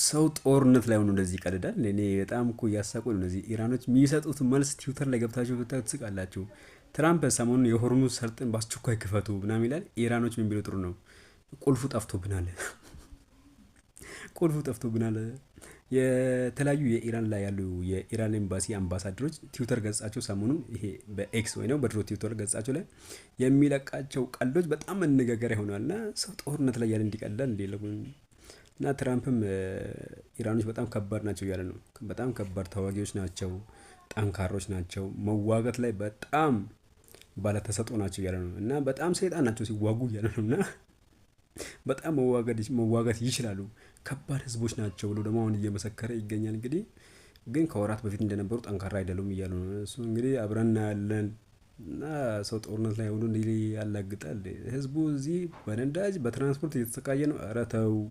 ሰው ጦርነት ላይ ሆኖ እንደዚህ ይቀልዳል? እኔ በጣም እኮ እያሳቁ ነው። እነዚህ ኢራኖች የሚሰጡት መልስ ትዊተር ላይ ገብታችሁ ብታዩ ትስቃላችሁ። ትራምፕ ሰሞኑን የሆርሙዝ ሰርጥን በአስቸኳይ ክፈቱ ምናምን ይላል። ኢራኖች ምን ቢሉ ጥሩ ነው? ቁልፉ ጠፍቶብናል፣ ቁልፉ ጠፍቶብናል። የተለያዩ የኢራን ላይ ያሉ የኢራን ኤምባሲ አምባሳደሮች ትዊተር ገጻቸው ሰሞኑን ይሄ በኤክስ ወይ ነው በድሮ ትዊተር ገጻቸው ላይ የሚለቃቸው ቀልዶች በጣም መነጋገሪያ ሆኗል። እና ሰው ጦርነት ላይ ያለ እንዲቀልዳል እንዲ? እና ትራምፕም ኢራኖች በጣም ከባድ ናቸው እያለ ነው። በጣም ከባድ ተዋጊዎች ናቸው፣ ጠንካሮች ናቸው፣ መዋጋት ላይ በጣም ባለተሰጥኦ ናቸው እያለ ነው። እና በጣም ሰይጣን ናቸው ሲዋጉ እያለ ነው። እና በጣም መዋጋት ይችላሉ፣ ከባድ ህዝቦች ናቸው ብሎ ደግሞ አሁን እየመሰከረ ይገኛል። እንግዲህ ግን ከወራት በፊት እንደነበሩ ጠንካራ አይደሉም እያሉ ነው። እሱ እንግዲህ አብረን እናያለን። እና ሰው ጦርነት ላይ ሆኖ እንዲህ ያላግጣል። ህዝቡ እዚህ በነዳጅ በትራንስፖርት እየተሰቃየ ነው። ኧረ ተው።